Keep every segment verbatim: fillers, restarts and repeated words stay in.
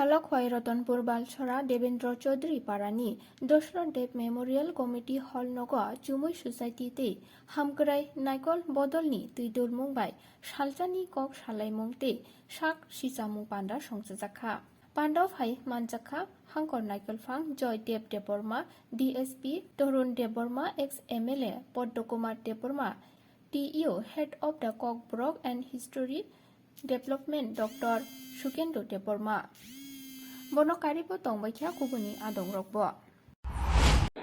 Lokhwai Ratanpur Balsora Devendra Chaudhary Parani Dosra Dev Memorial Committee Hall nogo Chumui Society tei Hamkrai Naikol Bodolni twidulmung bai salsani kok salaimung tei sak sichamung panda songchajakha. Pandao phai manjakha Hangkor Naikolphang Joy Dev Debbarma, D S P Torun Debbarma, ex M L A Padma Kumar Debbarma, T U, Head of the Kokborok and History Development, Doctor Sukendra Debbarma. Bono karibo tongbaikha kubuni adongrokbo.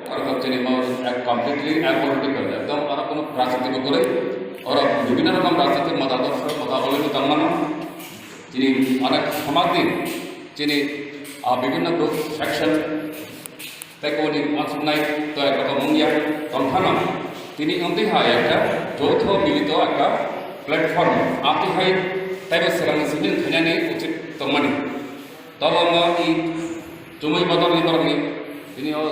Oro chini mo ek completely apolitical, ekdom oro kono rajniti bo kwrwi. Oro bibhinno rokom rajniti motadorso, motaboloi bo tongmano. Chini onek somajni, chini, ah, bibhinno group, section, tei kubuni uansuknai to ekrokom wngya tongphano. Tini wngtwi hai ekta joutho milito ekta platform, amtwi hai teibo swkang simi khainani uchit tongmani. Tobo mo i Chumui Bodolni borokni, tini o,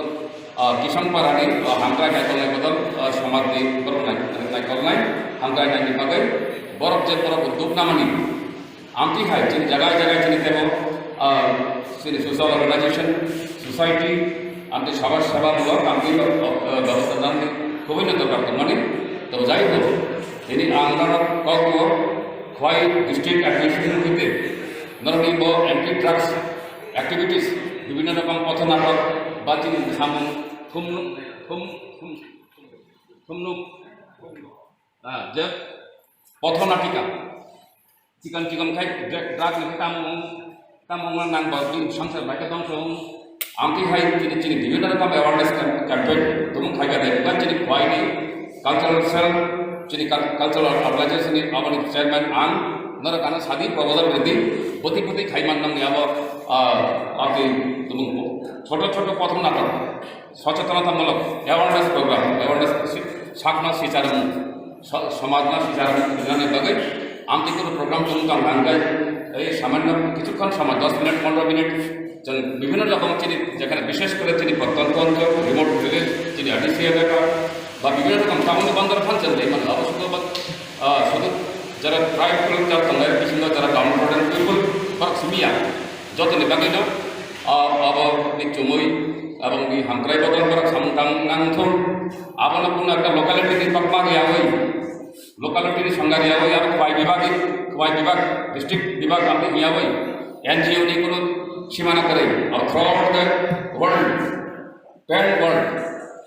ah, Kisong Parani, ah, hamkrai naikolnai bodol, ah, somajni borok nai-, naikolnai, hamkrai naini bagwi borok je borok duk namani. Amtwi hai chini jaga jaga chini tebo, ah, chini social organization, society, amtwi sabaj sabha molo, amtwi, ah, bebostha nanani khubui no dorkar tongmani. To jai ho, tini ang norok kok o Khwai district administration hoite norokni bo anti drugs activities, bibhinno rokom pothonatok ba chini samung thumnuk, thum, thum, thumnuk, ah, je pothonatika. Chikon chikon khai dra-, drug ni tamo, tamo wngna nang ba bini samsar bai khe tong song. Amtwi hai chini, chini bibhinno rokom awareness cam-, campaign tumung khai kha de, bukan chini Khwai ni cultural cell, chini cul-, cultural organization ni aboni chairman ang, norok ano sadi proposal redi, boti boti khai man nang ni abo, ah, amtwi tumung bo. Choto choto pothonatok. Sochetonata mulok awareness program, awareness si-, sakno sicharmung, so-, somajno sicharmung rinani bagwi amtwi kono program tong tong nangkhe, ei samanyo kichukkhan somoi, dos minute, pondro minute, chwng bibhinno rokom chini, jekhane bishesh kore chini protyanto onchol, remote village, chini A D C elaka, ba bibhinno rokom town ni bondor phan chwng rwi mano, abo sudu ba, ah, sudu jara tribal culture tongnai bisingo jara downtrodden people, borok simi ya. Jotoni bagwino, ah, abo ni Chumui, abo ni Hamkrai Bodol borok samung tang nang thung. Abono kunu ekta locality ni bakma riyawi, locality ni songga riyawi, abo Khwai bibag, Khwai bibag, district bibag amtwi hiyawi, N G O ni kunu simana kwrwi, abo throughout the world, pan world,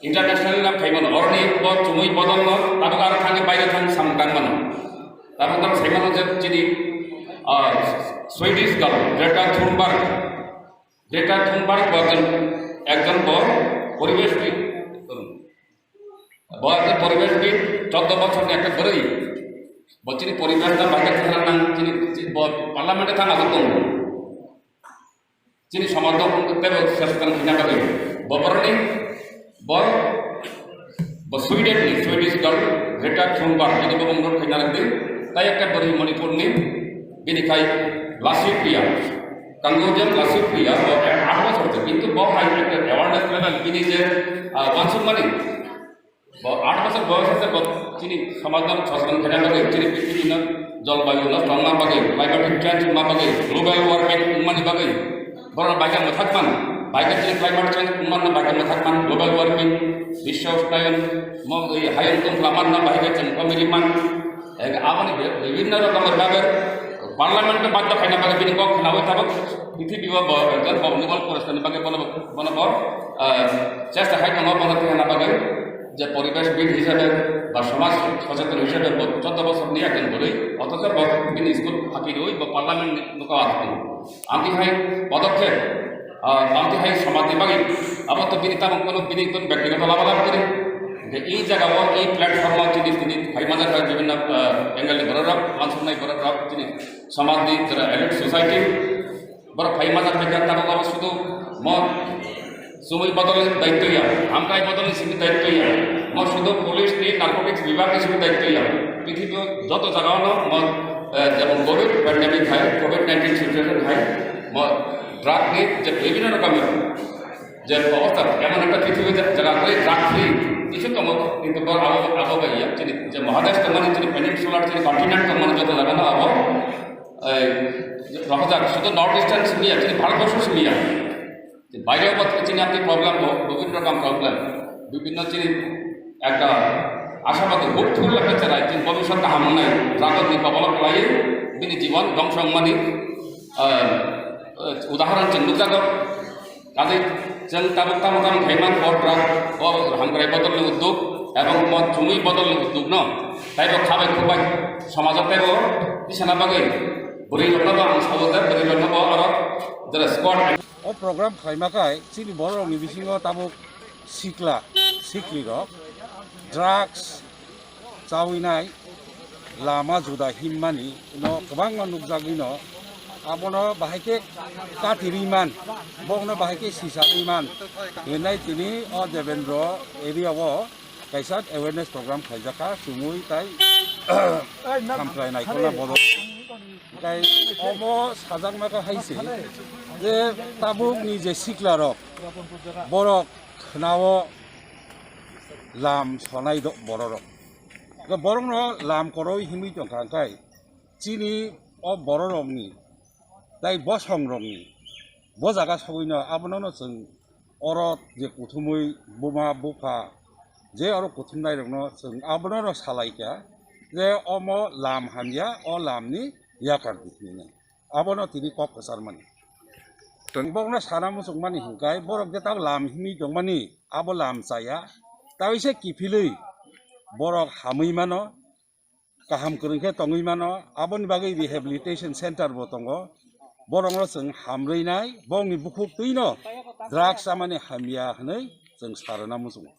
international na phaimano, oroni bo Chumui Bodol no tabuk aro thangwi baire thang samung tang mano. Tabuk tamo saimano je chini, ah, Swedish girl, Greta Thunberg. Greta Thunberg bo ekjon, ekjon bo poribeshbid. Bo ekjon poribeshbid, choddo bochorni ekta bwrwi. Bo chini poribesh no baikhe thangna nang, chini, chini bo parliament-o thang aswk tongo. Chini somajno teibo sestan hina bagwi bo borokni bo, bo Sweden ni Swedish girl Greta Thunberg, bini bumung no khaina rwdi. Tai ekta bwrwi Manipur ni, bini khai Lassi Priya, Kangaijam Lassi Priya, bo aat bosor se, kintu bo hai ekta awareness level bini je, ah, uansukmani, bo aat bosor boyos ase, bo chini somajno sosetan khaina bagwi, chini prithibino jolbayu nosto wngma bagwi, climatic change wngma bagwi, global warming wngmani bagwi, borok baikha mwthakman, baikha chini climate change wngmano baikha mwthakman, global warming, biswa ushnayon, mo-, ei hayung tungkhlamanno baikha chwng komiriman, ego aboni bi-, bibhinno rokomor bagwi parliament-o badhyo khaina bagwi bini kok khnaui tabuk prithibi o bo, bo, bo, noble forest ni bagwi bono, bono bo, ah, chesta khai tongo, bono tongna bagwi. Je poribeshbid hisabe ba somaj socheton hisabe bo choddo bochorni ekjon bwrwi, othocho bo bini school phaki rwi bo parliament ni nokao asuk tongo. Amtwi hai podokkhep, ah, amtwi hai somajni bagwi abo to bini tamo kono bini kono byaktigoto labalab kwrwi. Je ei jagao, ei platform-o chini, chini hai majak hai bibhinno, ah, angle ni borok rok, uansuknai borok rok, chini somajni jora elite society, borok phai majak hai khe tabuk abo sudu mo Chumui Bodolni daityo ya, Hamkrai Bodolni simi daityo ya, mo sudu police ni narcotics bibhag ni simi daityo ya. Prithibi joto jagao no mo, eh, jemon covid pandemic hai, covid nineteen situation hai, mo drug ni je bibhinno rokomor je obostha, emon ekta prithibi je jaga kore drug free kichu tongo, kintu bo abo, abo bai ya, chini je Mahadesh tongmani, chini peninsular, chini continent tongmani joto jaga no abo এই রহজাক শুধু north eastern সিমিয়া, চীন ভারতবর্ষ সিমিয়া, বাইরেও বোধ হয় চীনে একটি প্রবলেম, বিভিন্ন রকম প্রবলেম, বিভিন্ন চীন একটা আশাবাদী, হোপফুল একটা চেহারা, চীন ভবিষ্যৎ কাহাম নাই, ড্রাগন নিপা বলক লাই, বিনি জীবন ধ্বংস হংমানি, আহ, উদাহরণ চীন নুকজাগর। Kaje chwng tabuk tamo tamo khaimani o drug, o hamkrai bodolni udduk ebong mo chumui bodolni udduk no taibo khabai khukbai somajo taibo tisana bagwi bwrwi rokno bo ang sabo je bwrwi rokno bo aro jera squad. O program khlaima khai chini borok rokni bisingo tabuk sikla sikli rok drugs chawi nai lama juda himmani no kwbangma nukjagwi no abono bahai khe kati rwi man, bokno bahai khe sisa rwi man hinai tini o Devendra area o kaisa awareness program khlaijak kha chumui tai hamkrai naikolna bodol. Hingkai omo sajakma khe hai se je tabukni je sikla rok borok khwnao lam sonai do borok rok. Borokno lam koroi himwi tongkha, hingkai chini o bororokni tai bosongrokni bo jaga sogwino abonono chwng oro je kuthumwi buma bupha je oro kuthumnairokno chwng abonono salaikha je omo lam hamya, o lamni yakar di hinwi. Abono tini kok kwcharmani. Bokno sana muchungmani hinkai borok je tak lam himwi tongmani abo lam chaya, taisa kiphilwi borok hamwi mano. Kaham kwrwng khe tongwi mano, aboni bagwi rehabilitation center bo tongo. Borokno chwng hamrwi nai, bongni bukhuk twino drugs chamani hamya hwnwi chwng sarwna muchungo.